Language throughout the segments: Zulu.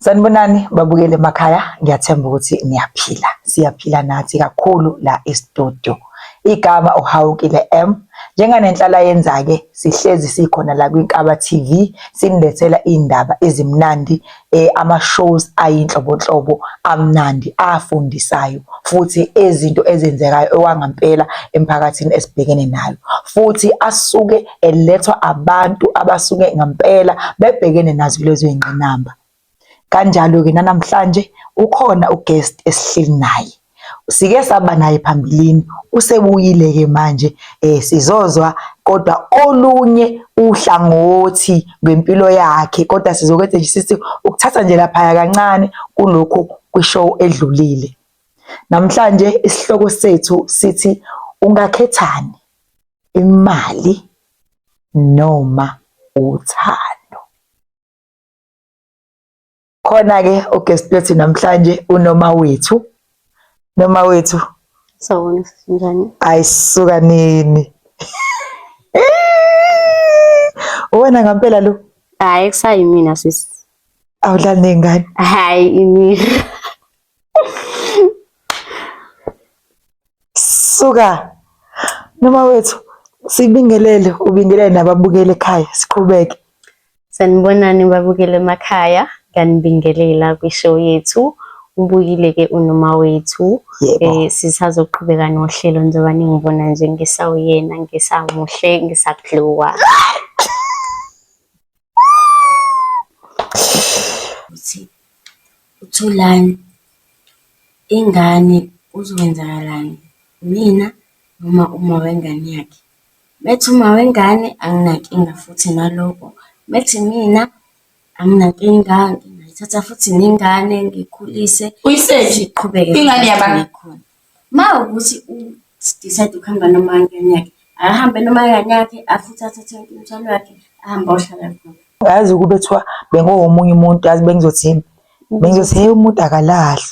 Sanibonani babukeli emakhaya, ngiyathemba ukuthi niyaphila. Siyaphila nathi kakhulu la e-studio. Igama uHawukile M. Njenganenhlala yenza-ke sihlezi sikhona la kwiNkaba TV sinilethela iy'ndaba ezimnandi, ama-shows ayinhlobonhlobo amnandi afundisayo futhi ezinto ezenzekayo okwangampela emphakathini esibhekene nayo futhi asuke elethwa abantu abasuke ngampela bebhekene nazo lezo y'ngqinamba. Kanjalo-ke nanamhlanje ukhona uguest esihleli naye. Sike saba naye phambilini, usebuyile-ke manje sizozwa kodwa olunye uhlangothi ngempilo yakhe kodwa sizokwenza nje sithi ukuthatha nje laphaya kancane kulokhu kwishow edlulile. Namhlanje isihloko sethu sithi ungakhethani, imali noma uthando? Khona-ke uguest wethu namhlanje uNomawethu. Nomawethu. Sawubona sisi njani? Ayisuka nini? Uwena ngampela lo? Hayi kusayimina sisi. Awudlali ney'ngane? Hayi imina. Suka. Nomawethu sibingelele ubingelele nababukeli ekhaya siqhubeke. Sanibonani babukeli emakhaya, ngiyanibingelela kwi-show yethu. Ubuyile-ke uNomawethu. Sisazoqhubeka nohlelo njengoba ningibona nje ngisawuyena, ngisamuhle, ngisaglowa. Ukuthi uThulani ingane kuzokwenzakalani mina noma uma wengane yakhe. Methi uma wengane anginankinga futhi naloko, methi mina anginankinga ngingayithatha futhi nengane ngiyikhulise Uyisephi? siqhubeke Ingane futhi yabani? khona. Uma kuwukuthi u-decide ukuhamba noma wengane yakhe, akahambe noma wengane yakhe futhi athathe yonke imithwalo yakhe ahambe ayohlala khona. Yazi ukube kuthiwa bengowomunye umuntu yazi bengizothini? Bengizothi hey umuntu akalahlwa.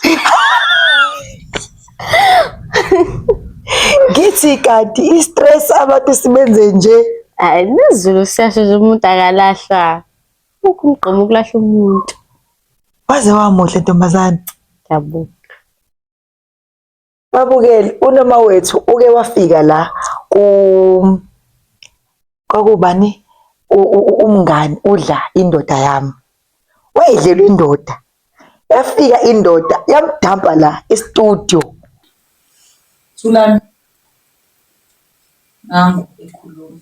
Ngithi kanti i-stress abantu sibenze nje. Hayi nesiZulu siyasho nje umuntu akalahlwa. Ukho umgqomo ukulahla umuntu. Waze wamuhle ntombazane. Ngiyabonga. Babukeli uNomawethu uke wafika la ku kwakubani umngani udla indoda yami. Wayidlelwa indoda. Yafika indoda yamdampa la e-studio. Thulani. Nangu ekhuluma.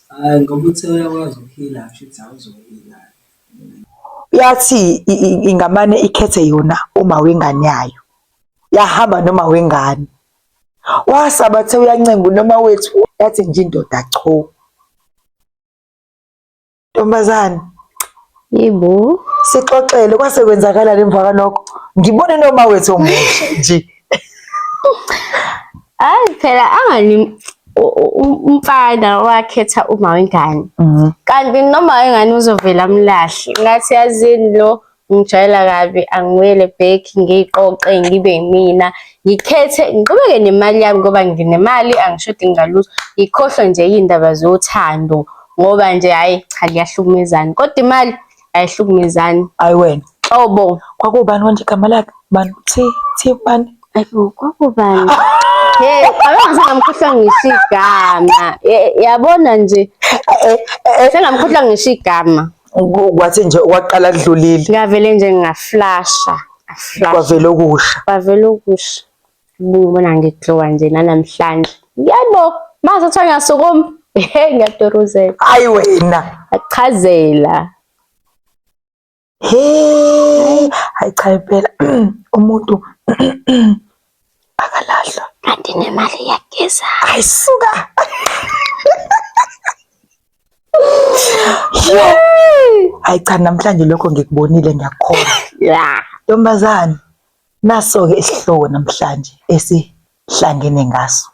Hhayi ngoba uthe uyakwazi ukuhila shuthi awuzohila. Yathi ingamane ikhethe yona uma wengane yayo. Yahamba noma wengane. Wasaba the uyancenga unoma wethu yathi nje indoda cho. Ntombazane. Yebo. Sixoxele kwase kwenzakalani emva kwalokho. Ngibone noma wethu omusha nje. Hayi phela angani umfana wakhetha uma wengane. Kanti noma wengane uzovela amlahle. Ngathi yazini lo ngijwayela kabi angiwele back ngiyiqoqe ngibe yimina ngikhethe ngiqhubeke nemali yami ngoba nginemali angishodi ngalutho ngikhohlwe nje iy'ndaba zothando ngoba nje hhayi cha liyahlukumezana kodwa imali ayihlukumezani. Ayi wena. Obo. Kwakubani konje igama lakhe? Bani? Thi thi bani? Ayibo kwakubani? Hey, cabanga sengamkhohlwa ngisho igama. Yabona nje. Sengamkhohlwa ngisho igama. Kwathi nje okwaqala kudlulile. Ngavele nje ngaflasha. Flasha. Kwavele okusha. Kwavele okusha. Ngibona ngiglowa nje nanamhlanje. Yebo, mase kuthiwa ngiyasukuma. Hey, ngiyatorozela. Ayi wena. Achazela. He, hayi cha impela umuntu akalahlwa. Kanti nemali iyageza. Hayi suka. Yo. Hayi cha namhlanje lokho ngikubonile ngiyakukholwa. Yeah. Ntombazane, naso-ke isihloko namhlanje esihlangene ngaso.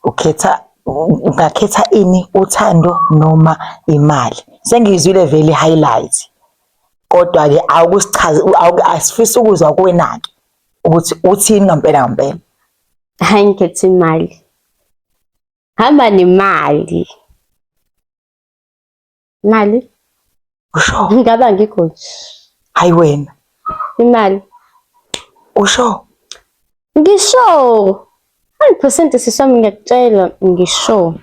Ukhetha ungakhetha ini uthando noma imali. Sengiyizwile vele i-highlight. Kodwa-ke awukusichaze asifisi ukuzwa kuwena-ke ukuthi uthini ngampela ngampela. Hayi ngikhetha imali. Hamba nemali. Imali? Usho? Ngaba ngikho nje. Hayi wena. Imali. Usho? Ngisho. 100% sisi wami ngiyakutshela ngisho.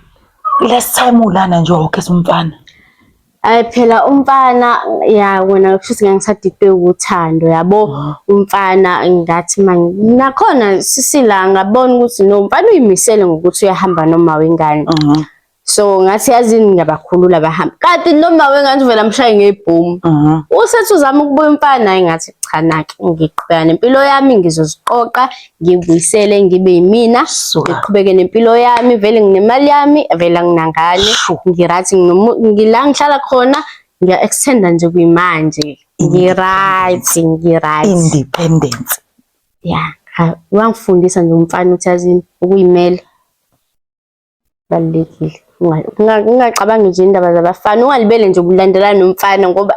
Last time ulana nje wawukhetha umfana. Ayi phela umfana ya wena kushuthi ngangisadidwe uthando yabo umfana ngathi manje nakhona sisila ngabona ukuthi no umfana uyimisele ngokuthi uyahamba noma wengane. So ngathi yazini ngiyabakhulula bahambe. Kanti noma wengane uvela amshaye ngebhomu. Usethi uzama ukubuya umfana hayi ngathi cha nake ngiqhubeka nempilo yami ngizoziqoqa ngibuyisele ngibe yimina Suka. ngiqhubeke nempilo yami vele nginemali yami vele anginangane Shu. ngiright ngila ngihlala khona ngiya extenda nje kuyimanje ngiright ngiright Independence. ya cha, wangifundisa nje umfana ukuthi yazini ukuyimela Kubalulekile. Ungacabangi nje indaba zabafana, ungalibele nje ukulandelana nomfana ngoba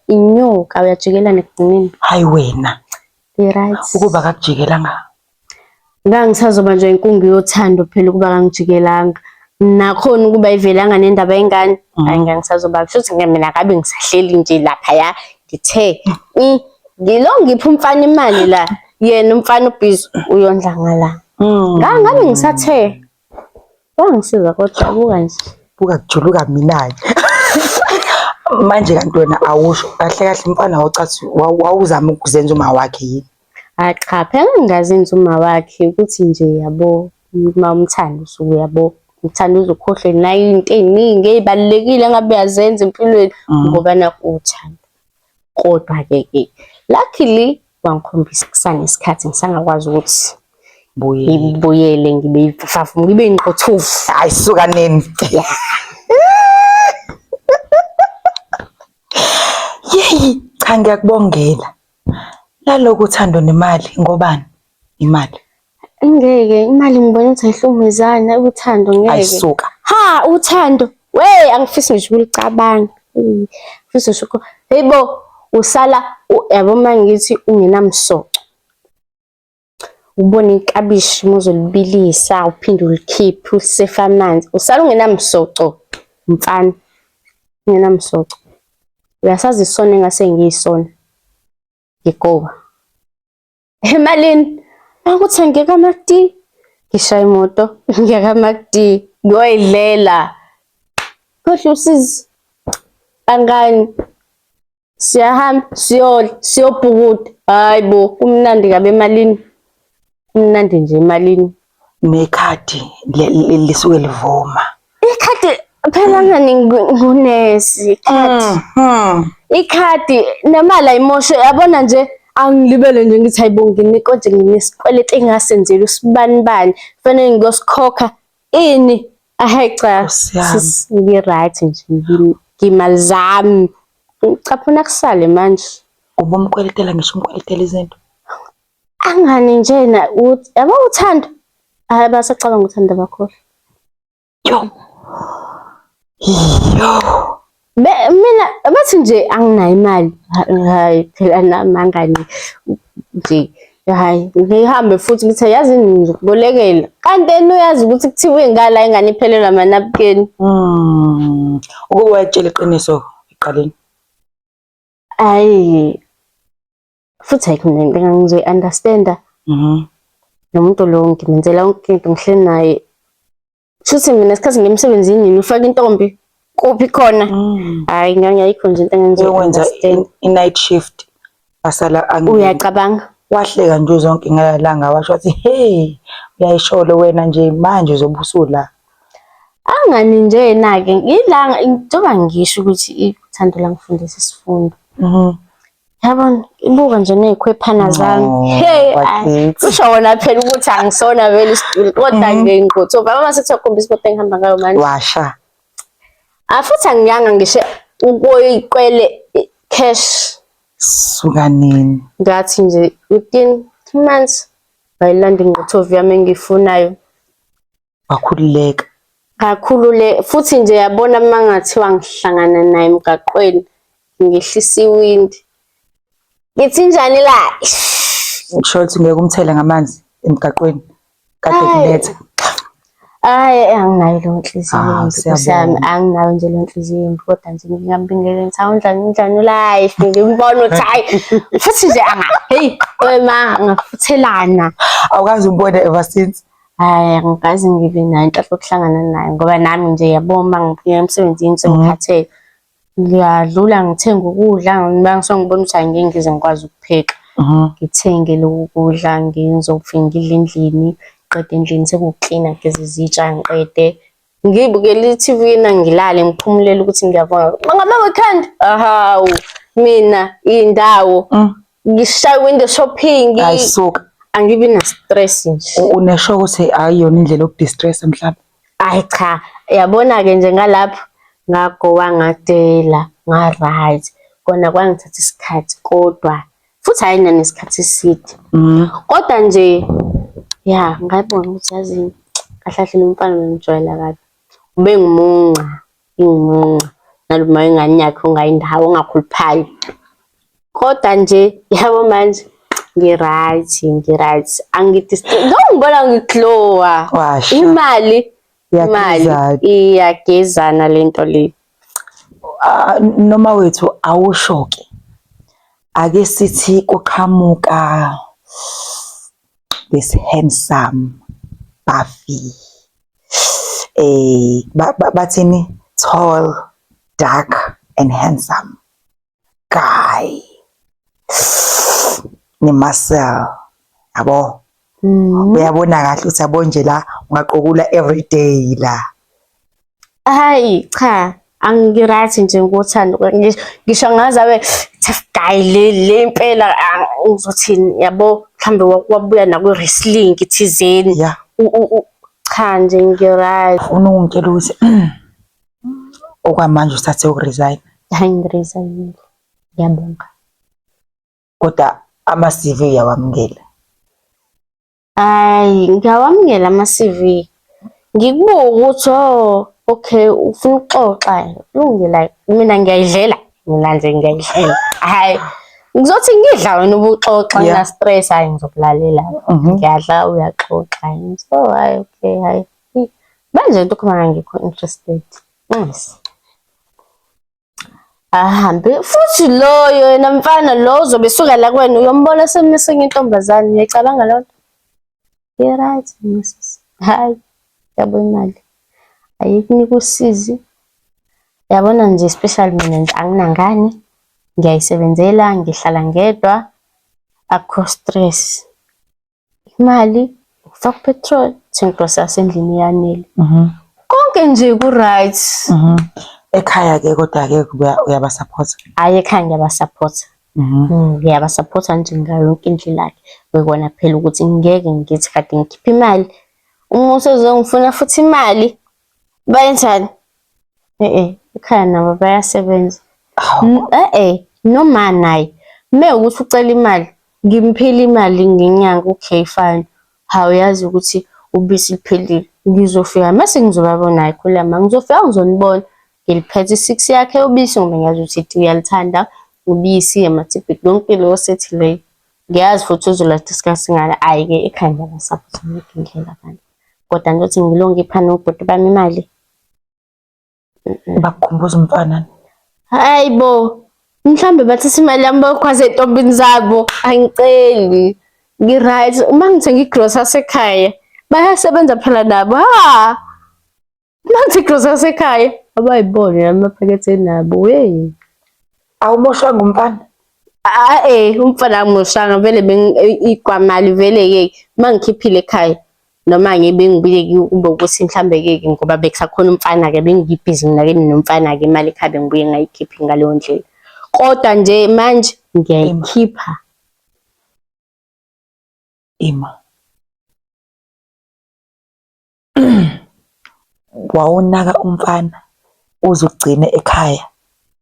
inyoka uyajikelana ekugcineni. Hayi wena. Right. Ukuba akakujikelanga. Ngangisazoba nje inkungu yothando phela ukuba kangijikelanga. Nakhona ukuba ivelanga nendaba yengane, hayi ngangisazoba kusho ukuthi mina ngabe ngisahleli nje laphaya ngithe ngilo ngipha umfana imali la, yena umfana ubhizi uyondla ngala. Ngangabe ngisathe Wangisiza kodwa buka nje. Buka kujuluka mina-ke. Manje kanti wena awusho kahle kahle umfana wawucathi wawuzama ukuzenza uma wakhe yini? Hayi cha phela ngingazenzi uma wakhe ukuthi nje yabo uma umthanda usuke yabo umthanda uze ukhohlwe nayo into ey'ningi ey'balulekile engabe uyazenza empilweni ngoba nakhu uthando. Kodwa-ke ke luckily wangikhombisa kusanesikhathi ngisangakwazi ukuthi ngibuyele ngibe yifafafu ngibe yinqothuvu. Hayi suka nini. Yeyi cha ngiyakubongela. Naloku uthando nemali ngobani? Imali. Ngeke imali ngibona ukuthi ayihlomezana uthando ngeke. Ayisuka. Ha uthando. We angifisi ngisho ukulicabanga. Ngifisa ngisho hey bo usala yabo uma ngithi ungenamsoco. Ubone ikabishi uma uzolibilisa uphinde ulikhiphe ulisefe amanzi. Usala ungenamsoco mfana. Ungenamsoco. Uyasazi isona engase ngiyisona. Ngigoba. Emalini akuthi ngiye kaMacD ngishaya imoto ngiya kaMacD ngiyoyidlela khohlwa usizi bangani siyahamba siyodla siyobhukuda hayi bo kumnandi kabi emalini kumnandi nje emalini Nekhadi lisuke livuma. Ikhadi phela ngani ngunesi ikhadi. Ikhadi nemali ayimoshe yabona nje angilibele nje ngithi hayibo nginike nje nginesikweletu engasenzeli usibanibani fanele ngiyosikhokha ini hayi cha Nkosi yami. sis ngi-right nje ngimali zami ngicaphuna kusale manje Ubumkweletela ngisho umkweletela izinto. Angani njena yabo uthando hayi basacabanga uthando abakhohlwa. Yo. Yo. Be mina bathi nje anginayo imali hayi phela nami angani nje hayi ngihambe futhi ngithi yazi ngizokubolekela kanti yena uyazi ukuthi kuthiwa ingala ingane iphelelwa amanabukeni. Ukuba wayekutshela iqiniso ekuqaleni. Ayi futhi ayikho nento engangizoyi-understand-a. Nomuntu lo ngimenzela yonke into ngihleli naye. Shuthi mina isikhathi ngisemsebenzini yena ufaka intombi kuphi khona. Hhayi ngangayikho nje into Uyokwenza engangizoyi-understand. i-night shift asala angene. Uyacabanga? Wahleka nje zonke ngalanga washo wathi hey uyayisholo wena nje manje uzobe usula. Angani nje yena-ke ngilanga njengoba ngisho ukuthi uthando langifundisa isifundo. Yabona ibuka nje ney'khwephana zami. Oh, Hey, bakithi. kusho wona phela ukuthi angisona vele isiduli kodwa ngingqotho. Baba mase kuthiwa khombisa imoto engihamba ngayo manje. Washa. Ah futhi angiyanga ngisho ukuyiqwele cash. Suka nini? Ngathi nje within 2 months ngayilanda ingqothovu yami engiyifunayo. Wakhululeka. Kakhulu le futhi nje yabona uma ngathiwa ngihlangana naye emgaqweni ngehlisa iwindi. Ngithi njani la? Kusho ukuthi ngeke umthele ngamanzi emgaqweni. Kade Ayi. kunetha. Hhayi, anginayo leyo nhliziyo Ah, embi, Nkosi yami, siyabonga. anginayo nje leyo nhliziyo embi, kodwa nje ngingambingelela ngithi hawu unjani unjani ulife, ngimbone ukuthi hhayi, futhi nje anga, heyi, wema angafuthelana. Awukaze umbone ever since? Hhayi, angikaze ngibe nayo inhlanhla yokuhlangana naye ngoba nami nje yabo uma ngifika emsebenzini sengikhathele, ngiyadlula ngithenge ukudla, uma sengibona ukuthi angeke ngize ngikwazi ukupheka. Ngithenge lokhu kudla ngizofike ngidle endlini, ngiqede endlini sekuklina ngigeze izitsha ngiqede. Ngiyibukele i-T_V ngilale ngiphumulele ukuthi ngiyabonga. Ngama-weekend, ahawu mina iy'ndawo ngishaye window shopping. Hayi suka. Angibi na-stress nje. Unesho ukuthi ayiyona indlela yokudistressa mhlawumbe? Ayi cha, yabona-ke nje ngalapho ngagowa ngadela nga-right. Kona kwangithatha isikhathi kodwa futhi hhayi nanesikhathi eside. Kodwa nje ya ngayibona ukuthi yazini kahle kahle lo mfana bengijwayela kabi. Ubengimunca, ngimunca nalo uma ingane yakhe ongayindawo ongakhuluphali. Kodwa nje yabo manje ngi-right ngi-right angidi ngibona ngiglowa Washa. imali imali Iyagezana. iyagezana lento le. Ah, noma wethu awusho ke ake sithi kuqhamuka this handsome buffy eh bathini tall dark and handsome guy ne-muscle yabo. Uyabona kahle ukuthi yabo nje la ungaqokula everyday la. Hayi cha angirathi nje ngothando ngisho ngaze abe tough guy le le impela ngizothini yabo mhlambe wabuya nakwi-wrestling thizeni. Yeah. Cha nje ngirathi. Ufuna ukungitshela ukuthi okwamanje usathe ukuresign? Hayi ngiresignile. Ngiyabonga. Kodwa ama-CV uyawamukela? Hayi ngiyawamukela ama-CV. Ngikubuke ukuthi oh okay ufuna ukuxoxa kulungile like mina ngiyayidlela mina nje ngiyayidlela. Hhayi ngizothi ngidla wena ubuxoxa ngina stress hhayi ngizokulalela. Ngiyadla uyaxoxa ngithi oh hhayi okay hhayi. Manje into khona ngangikho interested. Nxese. Ahambe futhi loyo yena mfana lo uzobe esuka la kuwena uyombona semesenye intombazane uyayicabanga leyo nto? I-right misisi. Hhayi yabo imali ayikunika usizi. Yabona nje especially mina nje anginangane ngiyayisebenzela ngihlala ngedwa akukho stress. Imali ufaka upetrol thenga igrosa yasendlini eyanele. Konke nje ku-right. Ekhaya-ke kodwa-ke uyabasupport? Hhayi ekhaya ngiyabasupport. Ngiyabasupport nje ngayo yonke indlela-ke. Kuyikona phela ukuthi ngeke ngithi kade ngikhipha imali, uma usezongifuna futhi imali bayenzani? E-e, ekhaya nabo bayasebenza. E-e, noma naye mewukuthi ucela imali ngimphile imali ngenyanga okay fine. Hawu yazi ukuthi ubisi luphelile ngizofika mase ngizobabona hhayi khuluma ngizofika ngizonibona ngiliphethe i-six yakhe ubisi ngoba ngiyazi ukuthi iti uyalithanda ubisi amathibhiti yonke leyo sethi leyo. Ngiyazi futhi uzolatha isikhathi singala hhayi-ke ekhaya ngiyabasapotha ngeyiphi indlela abantu. Kodwa ngizothi ngilonge ngipha nobhuti bami imali. Bakukhumbuza umfana. Hayi bo, mhlawumbe bathatha imali yami bayokhwaza ey'ntombini zabo. Angiceli. Ngi-right. Uma ngithenga igrosa yasekhaya, bayasebenza phela nabo. Ha! Uma ngithenga igrosa yasekhaya, abayibone amaphakethe enabo. Wey. Awumoshwanga umfana? Ah eh umfana angumoshanga vele ikwamali vele-ke uma ngikhiphile ekhaya noma ngibe ngibuye kube ukuthi mhlambe-ke ngoba bekusakhona umfana-ke bengibhizi nginakene nomfana-ke imali ekhaya bengibuye ngayikhiphi ngaleyo ndlela. Kodwa nje manje ngiyayikhipha. Ima. Wawunaka umfana uze ugcine ekhaya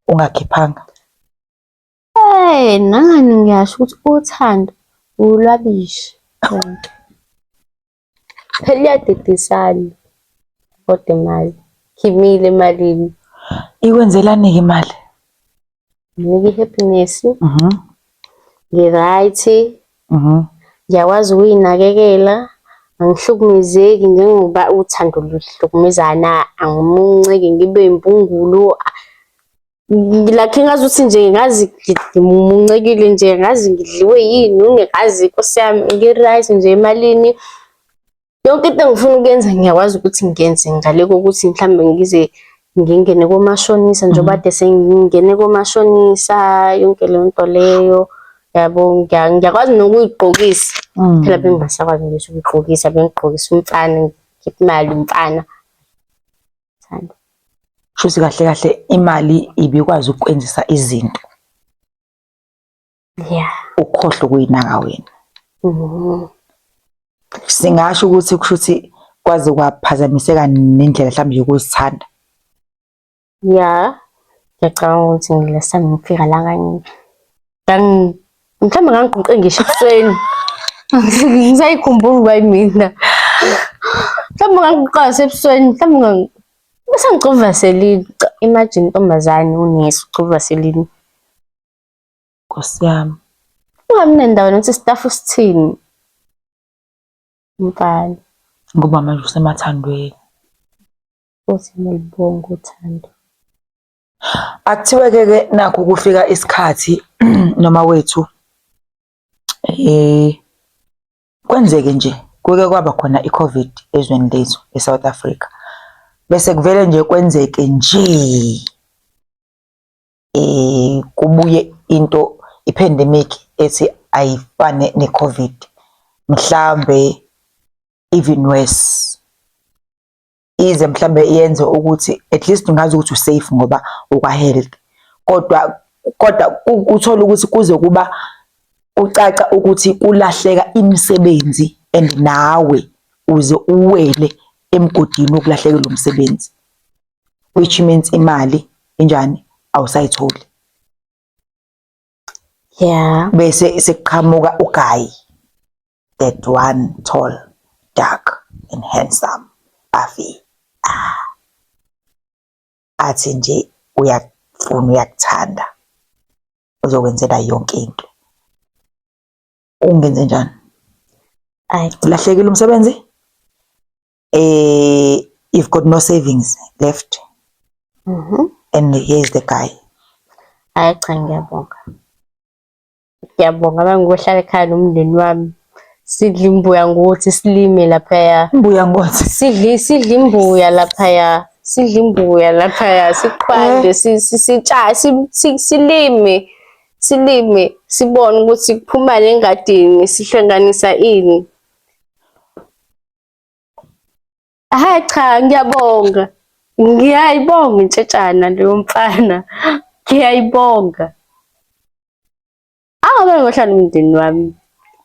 ungakhiphanga? Eh, nangani ngiyasho ukuthi uthando ulwabishi lento. Phela iyadidisana kodwa imali, khimile emalini. Ikwenzelani-ke imali? Nginika i-happiness. Ngi-right. Ngiyakwazi ukuyinakekela. Angihlukumezeki njengoba uthando luhlukumezana, angimunceki ngibe imbungulu. Like engazuthi nje ngazi ngimuncekile nje ngazi ngidliwe yini ungazi Nkosi yami ngi-right nje emalini. Yonke into engifuna ukuyenza ngiyakwazi ukuthi ngiyenze ngale kokuthi mhlawumbe ngize ngingene komashonisa njengoba kade sengingene komashonisa yonke leyo nto leyo yabo ngiyakwazi nokuyigqokisa phela bengingasakwazi ngisho ukuyigqokisa bengigqokisa umfana ngikhipha imali umfana thanda. Shuthi kahle kahle imali ibikwazi ukwenzisa izinto. Yeah. Ukhohlwe ukuyinaka wena. Singasho ukuthi kushuthi kwaze kwaphazamiseka nendlela mhlawumbe yokuzithanda. Yeah. Ngiyacabanga ukuthi last time ngifika la mhlawumbe ngangiquqe ngisho ebusweni. Ngisayikhumbula uba yimina. Mhlawumbe ngangiquqa ngasebusweni, mhlawumbe bese ngigcoba uvaseline. Imagine intombazane unesi ugcoba uvaseline. Nkosi yami. Ungabi nendawo nokuthi staff sithini. Mfana. Ngoba manje usemathandweni. Futhi ngiyalubonga uthando. Akuthiwe ke ke nakhu kufika isikhathi noma wethu eh kwenzeke nje kuke kwaba khona i-COVID ezweni lethu eSouth Africa. Bese kuvele nje kwenzeke nje eh kubuye into i-pandemic ethi ayifane ne-COVID mhlambe even worse ize mhlambe yenze ukuthi at least ungazi ukuthi usafe ngoba ukwa-health kodwa kodwa uthole ukuthi kuze kuba kucaca ukuthi kulahleka imisebenzi and nawe uze uwele emgodini wokulahlekelwa umsebenzi which means imali injani awusayitholi. Yeah. Bese sekuqhamuka uGuy that one tall dark and handsome afi ah. Athi nje uyakufuna uyakuthanda uzokwenzela yonke into. Ungenze njani? Ayi. Ulahlekile umsebenzi? Eh you've got no savings left. And here's the guy. Hayi cha ngiyabonga. Ngiyabonga mangiyohlala ekhaya nomndeni wami. Sidla imbuya ngothi silime laphaya. Imbuya ngothi. Sidla sidla imbuya laphaya. Sidla imbuya laphaya siqhwande sitsha silime silime sibone ukuthi kuphumani engadini sihlanganisa ini. Hhayi cha ngiyabonga. Ngiyayibonga intshetshana leyo mfana. Ngiyayibonga. Angabe ngohlala nomndeni wami.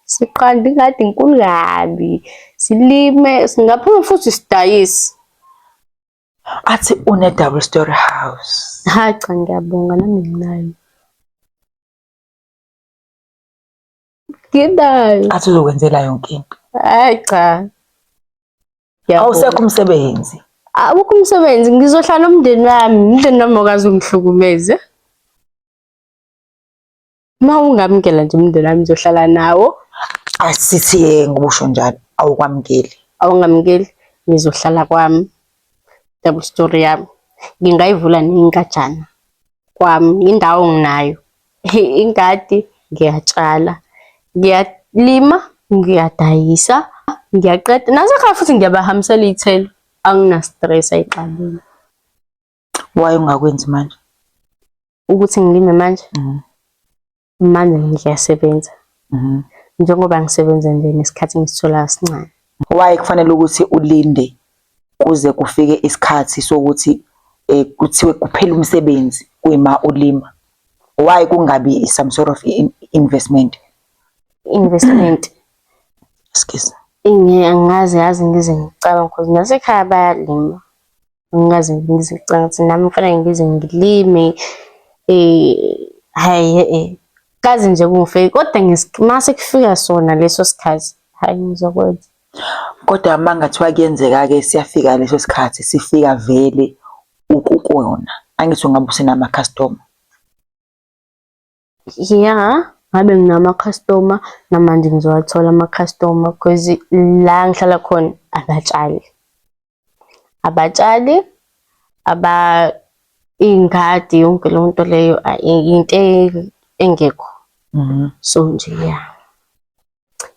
Siqanda ingadi inkulu kabi. Silime, singaphuma futhi sidayise. Athi une double story house. Hhayi cha ngiyabonga nami nginayo. Nginayo. Athi uzokwenzela yonke into. Hhayi cha. Ngiyabonga. Awusekho umsebenzi. Awukho umsebenzi ngizohlala nomndeni wami, umndeni wami awukaze ungihlukumeze. Uma ungamukela nje umndeni wami ngizohlala nawo. Asithi ke ngoba usho njalo awukwamukeli. Awungamukeli ngizohlala kwami. Double story yami. Ngingayivula nengajana kwami, indawo nginayo. Ingadi ngiyatshala, ngiyalima, ngiyadayisa, ngiyaqeda. Nasekhaya futhi ngiyabahambisela iy'thelo. Angina-stress ayixabile. Why ungakwenzi manje? Ukuthi ngilime manje? Manje ngiyasebenza. Njengoba ngisebenza nje nesikhathi engisitholayo sincane. Why kufanele ukuthi ulinde kuze kufike isikhathi sokuthi kuthiwe kuphela umsebenzi kuyima ulima? Why kungabi some sort of investment? Investment. Excuse. Angaze yazi ngize ngicabanga because nasekhaya bayalima. Ngingaze ngize ngicabanga ukuthi nami kufanele ngize ngilime hhayi kaze nje kungifike kodwa mase kufika sona leso sikhathi hhayi ngizokwenza. Kodwa uma kungathiwa kuyenzeka-ke siyafika leso sikhathi sifika vele ukukona, angithi ungabe usenama-customer. Yeah. Ngabe nginama-customer, namanje ngizowathola ama-customer cause la ngihlala khona abatshali. Abatshali, aba iy'ngadi yonke leyo nto leyo into engekho. So nje ya.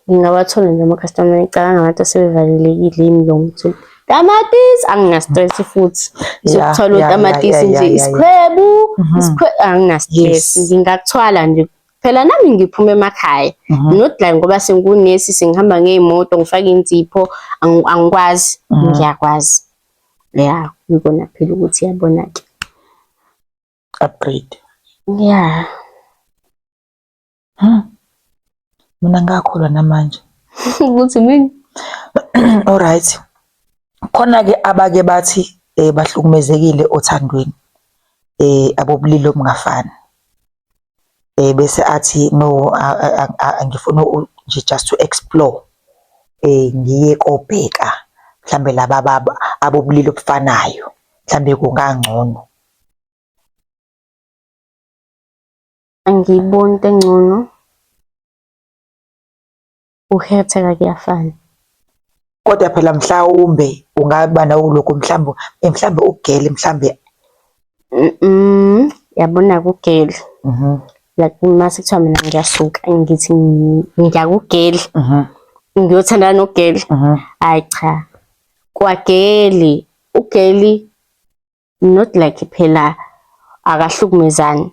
Ngingawathola nje ama-customer ngicabanga abantu asebevalelekile yimi lo ngithi tamatisi angina-stress futhi sokuthola utamatisi nje isikhwebu angina-stress ngingakuthwala nje phela nami ngiphuma emakhaya not like ngoba sengunesi sengihamba ngey'moto ngifake inzipho angikwazi ngiyakwazi ya ngibona phela ukuthi yabona-ke upgrade ya. Mina ngakholwa namanje. Ukuthi mina. Alright. Khona-ke abake bathi bahlukumezekile othandweni abobulili obungafani. Bese athi no angifuni nje just to explore ngiye kobheka mhlambe laba abobulili obufanayo mhlambe kungangcono. Angiyiboni into engcono. Ukuhetheka kuyafana. Kodwa phela mhlawumbe ungaba nawo lokho mhlawumbe mhlawumbe ugele mhlawumbe Yabona kugeli. Like mase kuthiwa mina ngiyasuka ngithi ngiyakugeli. Ngiyothandana nogeli. Hhayi cha. Kwageli, ugeli not like phela akahlukumezani.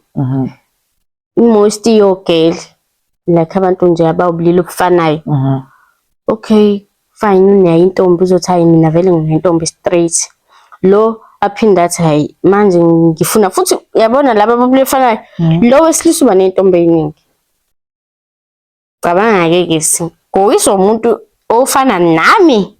Most yogeli like abantu nje abawubulili obufanayo. Okay, fine unayo intombi uzothi hayi mina vele nginentombi straight. Lo aphinde athi hayi manje ngifuna futhi uyabona laba ababulili obufanayo lo wesilisa uba ney'ntombi ey'ningi. Cabanga-ke ke sigokiswa umuntu ofana nami.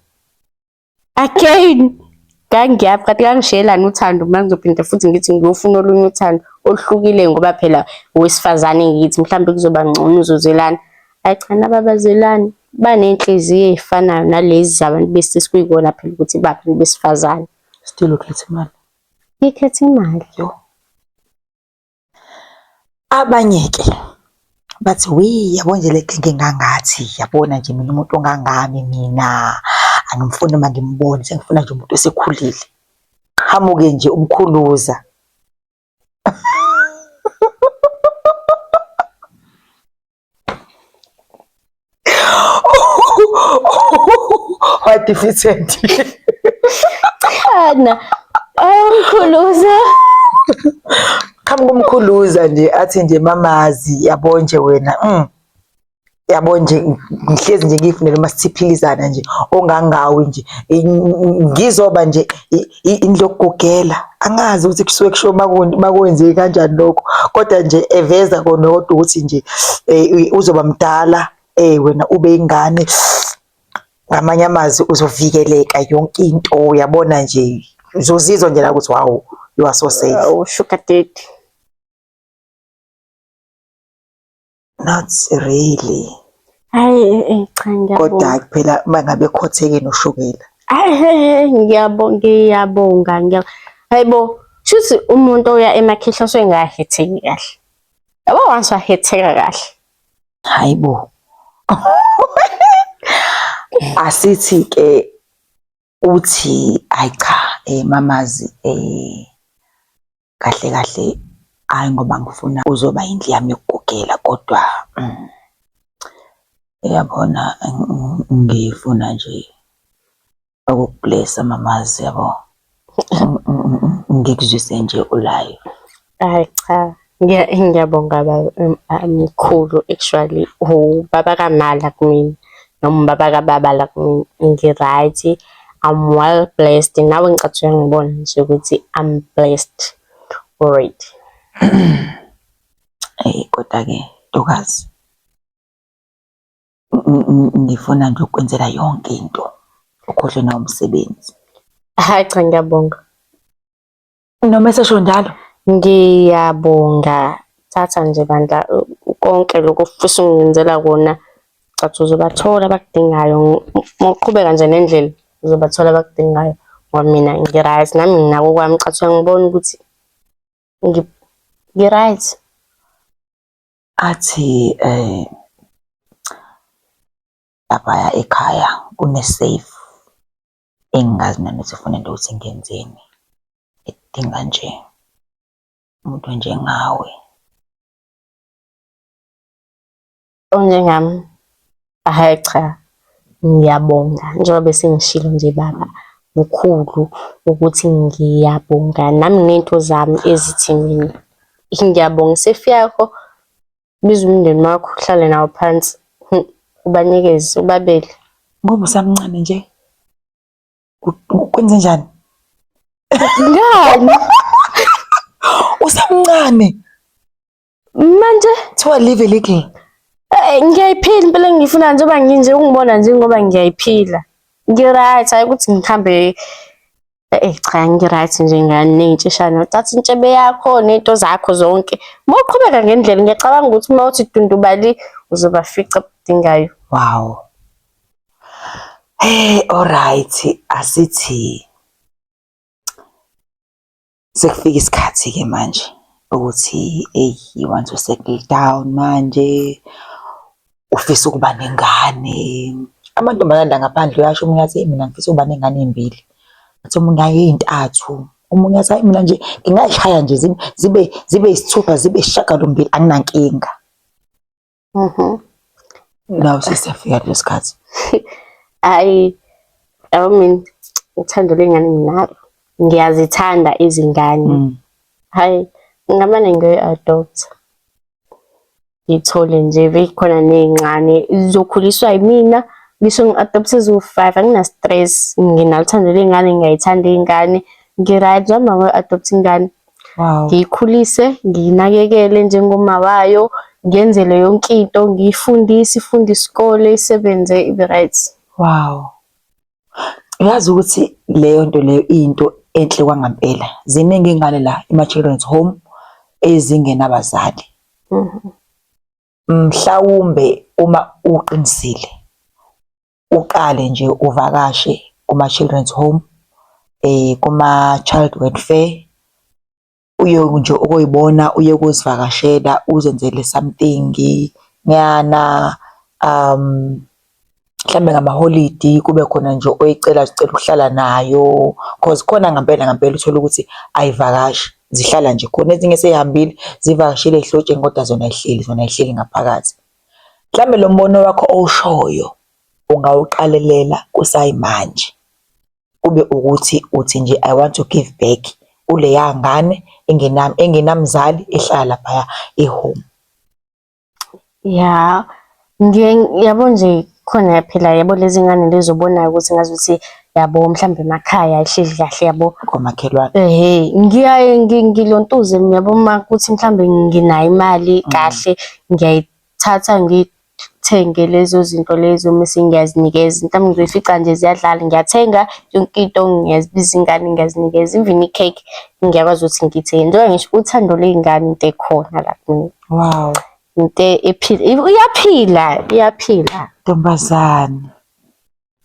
Again, ngangiyaphi kanti kangishiyelani uthando uma ngizophinda futhi ngithi ngiyofuna olunye uthando oluhlukile ngoba phela owesifazane ngithi mhlawumbe kuzoba ngcono uzozwelana. Hhayi cha nababazelani baney'nhliziyo ey'fanayo nalezi zabantu besilisa kuyikona phela ukuthi babantu besifazane. Still ukhetha imali. Ngikhetha imali. Yo. Abanye-ke bathi we yabo nje le genge ngangathi yabona nje mina umuntu ongangami mina angimfuni uma ngimbona sengifuna nje umuntu osekhulile. Qhamuke nje umkhuluza. What defeated? Chana. Ayamkhuluza. Qhamuka umkhuluza nje athi nje mamazi yabo nje wena. Yabo nje ngihlezi nje ngiyifunela uma sithiphilizana nje ongangawi nje ngizoba nje indlu yokugugela angazi ukuthi kusuke kushiwo makwenzeke kanjani lokho kodwa nje eveza kona kodwa ukuthi nje uzoba mdala wena ube ingane ngamanye amazwi uzovikeleka yonke into uyabona nje uzozizwa nje la ukuthi wow you are so safe. Oh, sugar daddy. Not really. Hayi eh, cha ngiyabonga. Kodwa phela uma ngabe khotheke noshukela. Hayi ngiyabonga ngiyabonga ngiyabonga. Hayibo, shuthi umuntu oya emakhehla osuke engahetheki kahle. Yabo once wahetheka kahle. Hayibo. Asithi ke uthi hayi cha mamazi kahle kahle hayi ngoba ngifuna uzoba indlu yami yokugugela kodwa uyabona ngifuna nje ukukublessa mamazi yabo ngikuzwise nje ulayo. Hayi cha ngiyabonga baba mkhulu actually ubaba kamala kumina noma ubaba kababa la kumina ngi-right. I'm well blessed nawe ngicathi uyangibona nje ukuthi I'm blessed already. Kodwa ke ntokazi ngifuna nje ukwenzela yonke into ukhohlwe nawo umsebenzi. Hayi cha ngiyabonga. Noma esesho njalo? Ngiyabonga. Thatha nje bandla konke lokhu ofisa ungenzela kona. Cathi uzobathola abakudingayo. Uma uqhubeka nje nendlela uzobathola abakudingayo. Ngoba mina ngi-right nami nginako kwami cathi uyangibona ukuthi ngi-right. Athi laphaya ekhaya kune-safe engingazi nanokuthi kufanele ukuthi ngiyenzeni, edinga nje umuntu onjengawe. Onjengami? Hhayi cha, ngiyabonga njengoba besengishilo nje baba mkhulu ukuthi ngiyabonga nami nginey'nto zami ezithi mina ngiyabonga. Isefi yakho, biza umndeni wakho uhlale nawo phansi ubanikeze ubabele. Ngoba usamncane nje kwenzenjani? Ngani? Usamncane. Manje Kuthiwa live a little. Eh, ngiyayiphila impela engiyifuna njengoba nginje ungibona nje ngoba ngiyayiphila. Ngi-right hayi ukuthi ngihambe eh cha ngi-right nje ngane ney'ntsheshana. Uthatha intshebe yakho ney'nto zakho zonke. Uma uqhubeka ngendlela ngiyacabanga ukuthi uma uthi dundubali uzobafica abadingayo. Wow. Hey, all right. Asithi Sekufika isikhathi-ke manje ukuthi eyi you want to settle down manje, ufisa ukuba nengane. Amantombazane la ngaphandle uyasho omunye athi mina ngifisa ukuba ney'ngane ey'mbili, athi omunye hhayi ey'ntathu, omunye athi hhayi mina nje ngingay'shaya nje zibe zibe yisithupha zibe yisishiyagalombili anginankinga. Nawe sesiyafika leso sikhathi. Hhayi, yabo mina uthando lwey'ngane nginalo. Ngiyazithanda izingane. Hhayi, ngingamane ngiyoyi-adopt-a. Ngithole nje bekhona ney'ncane zizokhuliswa yimina, ngisho ngi-adopt-e eziwu-five angina-stress. Nginalo uthando lwey'ngane, ngiyayithanda iy'ngane, ngi-right noma ngiyo-adopt-a ingane. Wow. Ngiyikhulise, ngiyinakekele njengoma wayo, ngiyenzele yonke into, ngiyifundise, ifunde isikole, isebenze ibe right. Wow. Uyazi ukuthi leyo nto leyo iyinto enhle kwangampela. Ziningi iy'ngane la ema-children's home ezingenabazali. Mhlawumbe uma uqinisile uqale nje uvakashe kuma-children's home, kuma-child welfare, uye nje ukoyibona, uye ukuzivakashela, uzenzele something nyana, mhlambe ngamaholidi kube khona nje oyicela ucela ukuhlala nayo cause khona ngampela ngampela uthole ukuthi ayivakashi zihlala nje khona, ezinye sey'hambile zivakashile ey'hlotsheni kodwa zona ay'hleli, zona ay'hleli ngaphakathi. Mhlambe lo mbono wakho owushoyo ungawuqalelela kusayimanje kube ukuthi uthi nje I want to give back kuleya ngane engenamzali ehlala laphaya e-home. Ya, ngiye yabo nje khona phela yabo lezi ngane lezi obonayo ukuthi ngazuthi yabo mhlawumbe emakhaya ayihleli kahle yabo. Komakhelwane. Ehhe, ngiyaye ngilontuze yabo uma kuthi mhlawumbe nginayo imali kahle ngiyayithatha ngithenge lezo zinto lezo mese ngiyazinikeza. Mhlawumbe ngizoyifica nje ziyadlala, ngiyathenga yonke into ngiyazibiza ingane ngiyazinikeza, even i-cake ngiyakwazi ukuthi ngiyithenge. Njengoba ngisho uthando ley'ngane into ekhona la kumina. Wow. Into ephila, iyaphila, iyaphila. Ntombazane,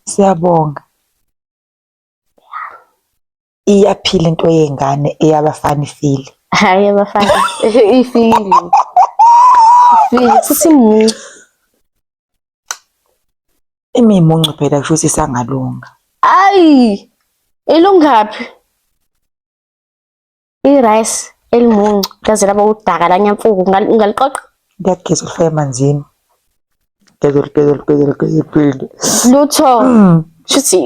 siyabonga. Iyaphila into yey'ngane eyabafana ifile. Hhayi abafana ifile. Ifile futhi imuncu. Imimuncu phela kusho ukuthi isangalunga. Ayi, ilungaphi? I-rice elimuncu laze laba udaka lanyamfuku ungaliqoqa? Liyagezwa lifake emanzini. Geze ligeze ligeze ligeze liphinde. Lutho. Shuthi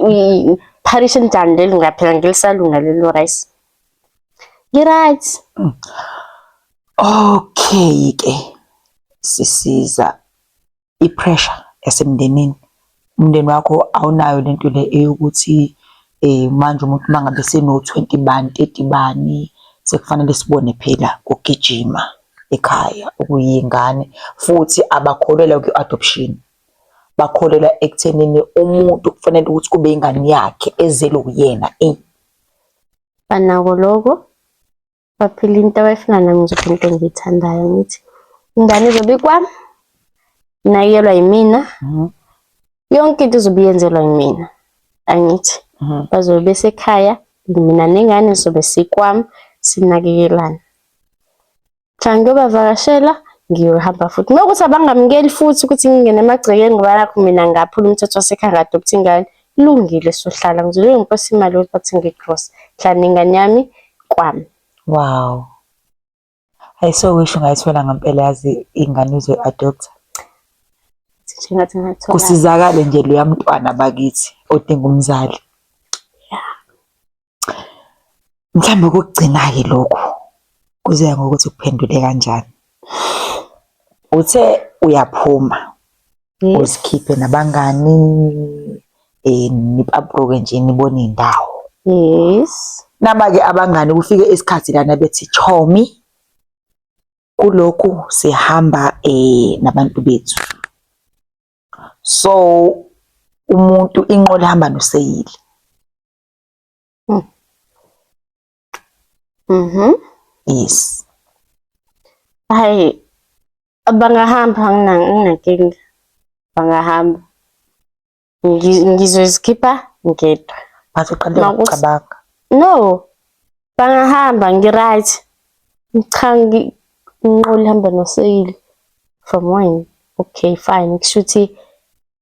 iphalisha njani leli ngaphela ngelisalunga lelo rice. Ngi-right. Okay ke sisiza i-pressure yasemndenini. Umndeni wakho awunayo lento le eyokuthi manje umuntu uma ngabe seno-twenty bani, 30 bani, sekufanele sibone phela kugijima ekhaya okuyiy'ngane futhi abakholelwa kwi-adoption. Bakholelwa ekuthenini umuntu kufanele ukuthi kube ingane yakhe ezelwe uyena . Banako lokho. Baphila into abayifuna nami ngizophila into engiyithandayo ngithi ingane izobe ikwami inakekelwa yimina yonke into izobe iyenzelwa yimina angithi bazobe besekhaya mina nengane sobe sikwami sinakekelana. Cha ngiyobavakashela Ngiyohamba futhi. Uma kuwukuthi abangamukeli futhi ukuthi ngingene emagcekeni ngoba nakhu mina ngaphula umthetho wasekhaya nga-adopt-a ingane, kulungile sohlala. Ngizobe ngiphosa imali yokuthi bathenge igrosa. Ngihlala nengane yami kwami. Wow. I so wish ungayithola ngempela yazi ingane uzoyi-adopt-a. Nje ngathi ngathola. Kusizakale nje loya mntwana bakithi odinga umzali. Mhlawumbe okokugcina-ke lokhu kuzoya ngokuthi ukuphendule kanjani. Uthe uyaphuma uzikhiphe nabangani nipapruke nje nibone iy'ndawo. Yes. Naba-ke abangani kufike isikhathi lana bethi chomi kulokhu sihamba nabantu bethu. So umuntu inqola ihamba noseyili. Yes. Hhayi, bangahamba anginankinga. Bangahamba. Ngizozikhipha ngedwa. Bathi uqale ukucabanga. No, bangahamba ngi-right. Cha inqola ihamba noseyili from when? Okay, fine. Kushuthi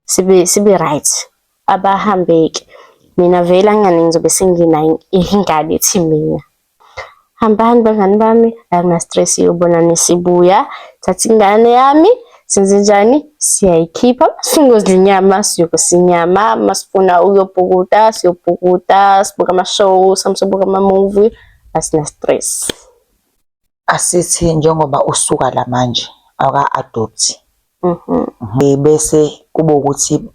sibe sibe right abahambeke mina vele angane ngizobe senginayo ingane ethi mina hambani bangani bami akuna stress yobona nisibuya thatha ingane yami senze njani siyayikhipha masifuna inyama siyokosa inyama masifuna ukuyobhukuda siyobhukuda sibuka ama-show samsobuka ama-movie asina stress. Asithi njengoba usuka la manje awuka-adopt-i bese kube ukuthi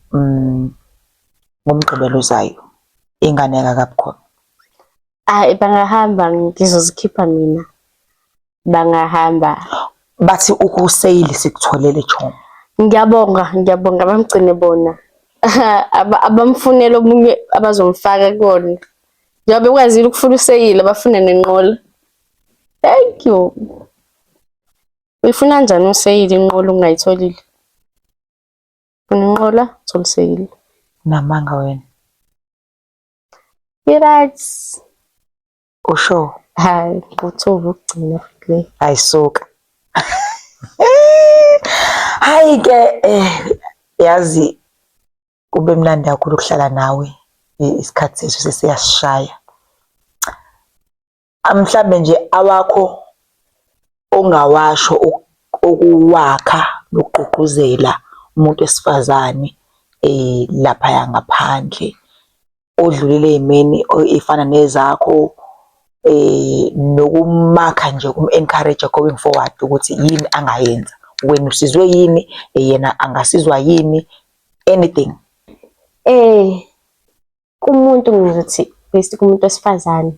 ngoMgqibelo ozayo ingane ayikakabi khona. Hhayi bangahamba ngizozikhipha mina, bangahamba. Bathi ukuseyili sikutholele chomi. Ngiyabonga, ngiyabonga bamgcine bona. Abamfunele omunye abazomfaka kuwona. Njengoba bekwazile ukufuna useyili abafune nenqola. Thank you. Uyifuna kanjani useyili inqola ungayitholile? Funa inqola, thola useyili. Unamanga wena. I-right. Usho? Hayi, nguthuva ukugcina futhi le. Hayi suka. Hayi ke yazi kube mnandi kakhulu ukuhlala nawe isikhathi sethu sesiyasishaya. Mhlambe nje awakho ongawasho ukuwakha nokugqugquzela umuntu wesifazane laphaya ngaphandle odlulile ey'meni ey'fana nezakho nokumakha nje ukum-encourage-a going forward ukuthi yini angayenza. Wena usizwe yini, yena angasizwa yini, anything. Kumuntu ngizothi best kumuntu wesifazane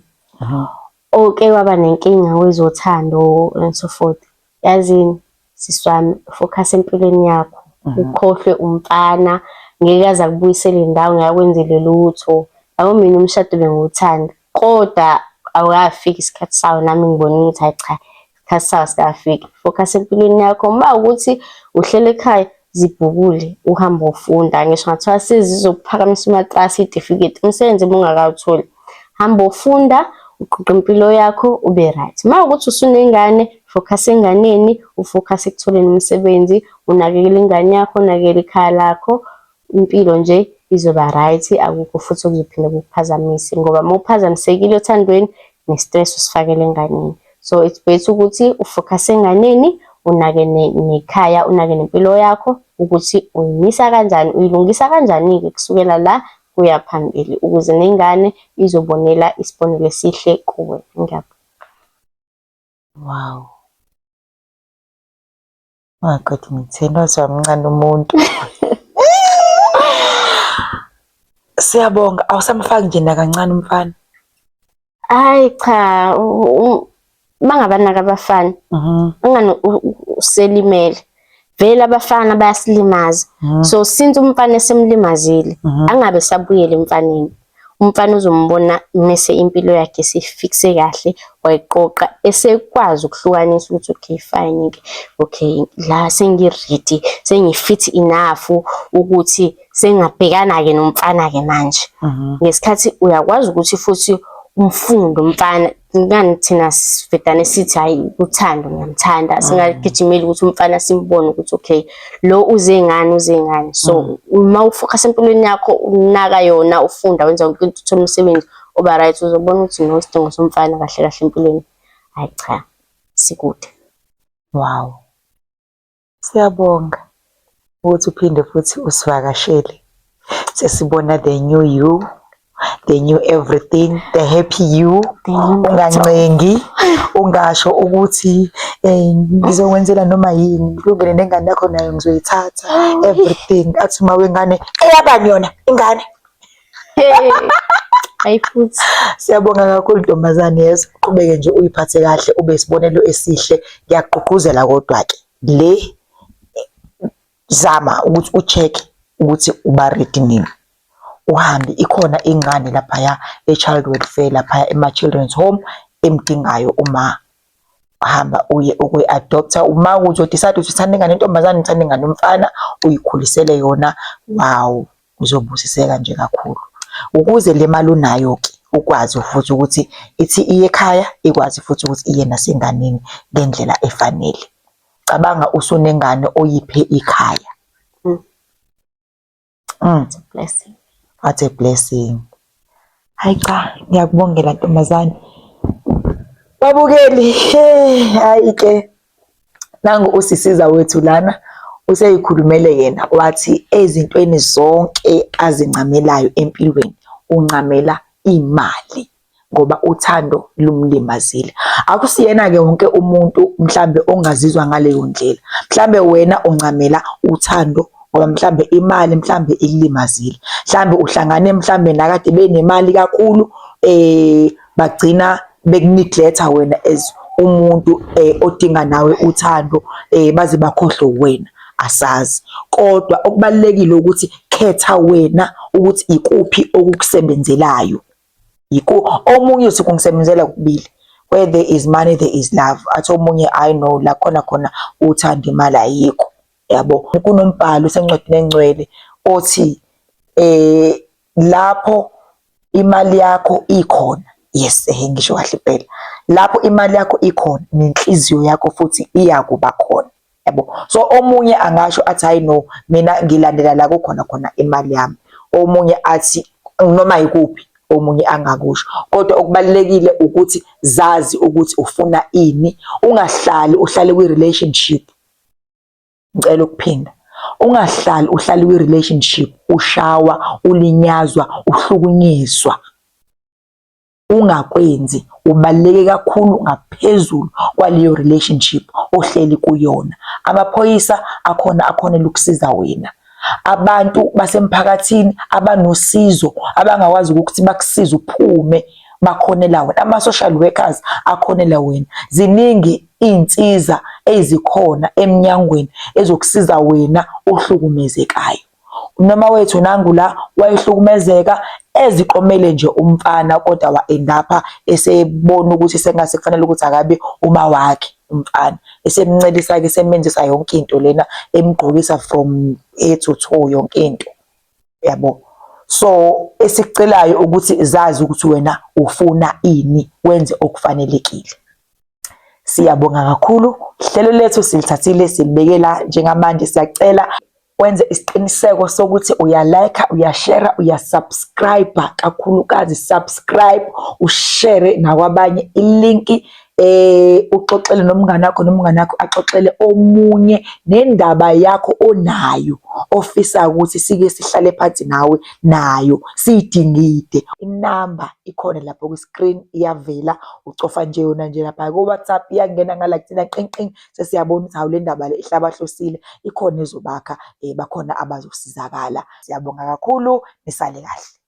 oke waba nenkinga kwezothando and so forth. Yazini sisi wami focus empilweni yakho ukhohlwe umfana ngeke aze akubuyisele ndawo ngeke akwenzele lutho. Yabo mina umshado bengiwuthanda kodwa awukafiki isikhathi sawo nami ngibona ukuthi hhayi cha isikhathi sawo asikafiki. Focus empilweni yakho uma ukuthi uhleli ekhaya zibhukule uhambe ufunda ngisho ngathiwa sezizokuphakamisa umatrasi iy'tifiketi umsebenzi uma ungakawutholi hamba ufunda uqoqe impilo yakho ube right. Uma ukuthi usunengane focus enganeni ufocus ekutholeni umsebenzi unakekele ingane yakho unakekele ikhaya lakho impilo nje izoba right akukho futhi okuzophinde kukuphazamise ngoba uma uphazamisekile othandweni ne-stress usifakele enganeni. So it's better ukuthi ufocus enganeni unake nekhaya unake nempilo yakho ukuthi uyimisa kanjani uyilungisa kanjani-ke kusukela la kuya phambili ukuze nengane izobonela isibonelo esihle kuwe. Ngiyabonga. Wow. Ungaqedi ngitheni waze wamncane umuntu. Siyabonga awusamfaki nje nakancane umfana. Hayi cha bangabanaka abafana. Ungani uselimele. Vele abafana bayasilimaza. So since umfana esemlimazile angabe sabuyela emfaneni. Umfana uzombona mese impilo yakhe isifixe kahle wayiqoqa esekwazi ukuhlukanisa ukuthi okay fine ke okay la sengi-ready sengi-fit enough ukuthi sengingabhekana-ke nomfana-ke manje. Ngesikhathi uyakwazi ukuthi futhi umfundo umfana ngani thina sivedane sithi hayi uthando ngiyamthanda singagijimeli ukuthi umfana simbone ukuthi okay lo uze ngani uze ngani so uma ufocus empilweni yakho unaka yona ufunda wenza yonke into uthola umsebenzi uba right uzobona ukuthi no isidingo somfana kahle kahle empilweni hayi cha sikude. Wow. Siyabonga ukuthi uphinde futhi usivakashele. Sesibona the new you, the new everything, the happy you. Ungancengi, ungasho ukuthi eh ngizokwenzela noma yini, kulungele nengane yakho nayo ngizoyithatha everything. Athi uma wengane eyabani yona ingane? Hayi futhi. Siyabonga kakhulu ntombazane yes, uqhubeke nje uyiphathe kahle ube isibonelo esihle. Ngiyakugqugquzela kodwa ke le zama ukuthi ucheck ukuthi uba ready nini. Uhambe ikhona ingane laphaya e-child welfare laphaya ema-children's home emdingayo uma hamba uye ukuyi-adopta. Uma uzo-decide ukuthi uthanda ingane intombazane uthanda ingane umfana uyikhulisele yona, wow uzobusiseka nje kakhulu. Ukuze le mali onayo-ke ukwazi futhi ukuthi ithi iye ekhaya ikwazi futhi ukuthi iye nasenganeni ngendlela efanele. Cabanga usunengane oyiphe ikhaya. It's a blessing. What a blessing. Hayi cha, ngiyakubongela ntombazane. Babukeli, hey, hayi ke. Nangu usisiza wethu lana useyikhulumele yena wathi ezintweni zonke azincamelayo empilweni uncamela imali ngoba uthando lumlimazile. Akusiyena-ke wonke umuntu mhlambe ongazizwa ngaleyo ndlela. Mhlambe wena uncamela uthando ngoba mhlambe imali mhlambe ikulimazile. Mhlambe uhlangane mhlambe nakade benemali kakhulu bagcina bekuneglecta wena as umuntu odinga nawe uthando baze bakhohlwe wena asazi. Kodwa okubalulekile ukuthi khetha wena ukuthi ikuphi okukusebenzelayo. Yiko omunye uthi kungisebenzela kokubili. Where there is money there is love. Athi omunye I know la khona khona uthando imali ayikho. Yabo kunombhalo osencwadini engcwele othi lapho imali yakho ikhona, yes ngisho kahle impela. Lapho imali yakho ikhona nenhliziyo yakho futhi iyakuba khona. Yabo. So omunye angasho athi hayi no mina ngilandela la kukhona khona imali yami. Omunye athi noma yikuphi omunye angakusho. Kodwa okubalulekile ukuthi zazi ukuthi ufuna ini, ungahlali uhlale kwi-relationship. Ngicela ukuphinda. Ungahlali uhlale kwi-relationship ushawa, ulinyazwa, uhlukunyezwa. Ungakwenzi, ubaluleke kakhulu ngaphezulu kwaleyo relationship ohleli kuyona. Amaphoyisa akhona akhonela ukusiza wena. Abantu basemphakathini abanosizo abangakwazi ukuthi bakusize uphume bakhonela wena. Ama-social workers akhonela wena. Ziningi iy'nsiza ezikhona emnyangweni ezokusiza wena ohlukumezekayo. Noma wethu nangu la wayehlukumezeka eziqomele nje umfana kodwa wa-end-apha esebona ukuthi sengase kufanele ukuthi akabe uma wakhe umfana esemncelisa-ke esemenzisa yonke into lena emgqokisa from head to toe yonke into yabo. So esikucelayo ukuthi zazi ukuthi wena ufuna ini wenze okufanelekile. Siyabonga kakhulu, hlelo lethu silithathile silibeke la njengamanje. Siyacela wenze isiqiniseko sokuthi uyalike, uyashare, uyasubscribe, kakhulukazi subscribe, ushare nakwabanye ilinki, uxoxele nomngane wakho nomngane wakho axoxele omunye nendaba yakho onayo ofisa ukuthi sike sihlale phansi nawe nayo siyidingide. Inamba ikhona lapho kwi-screen iyavela, ucofa nje yona nje lapha ku-WhatsApp iyangena ngala kuthina qing qing, sesiyabona ukuthi hawu le ndaba le ihlabahlosile, ikhona ezobakha, bakhona abazosizakala. Siyabonga kakhulu, nisale kahle.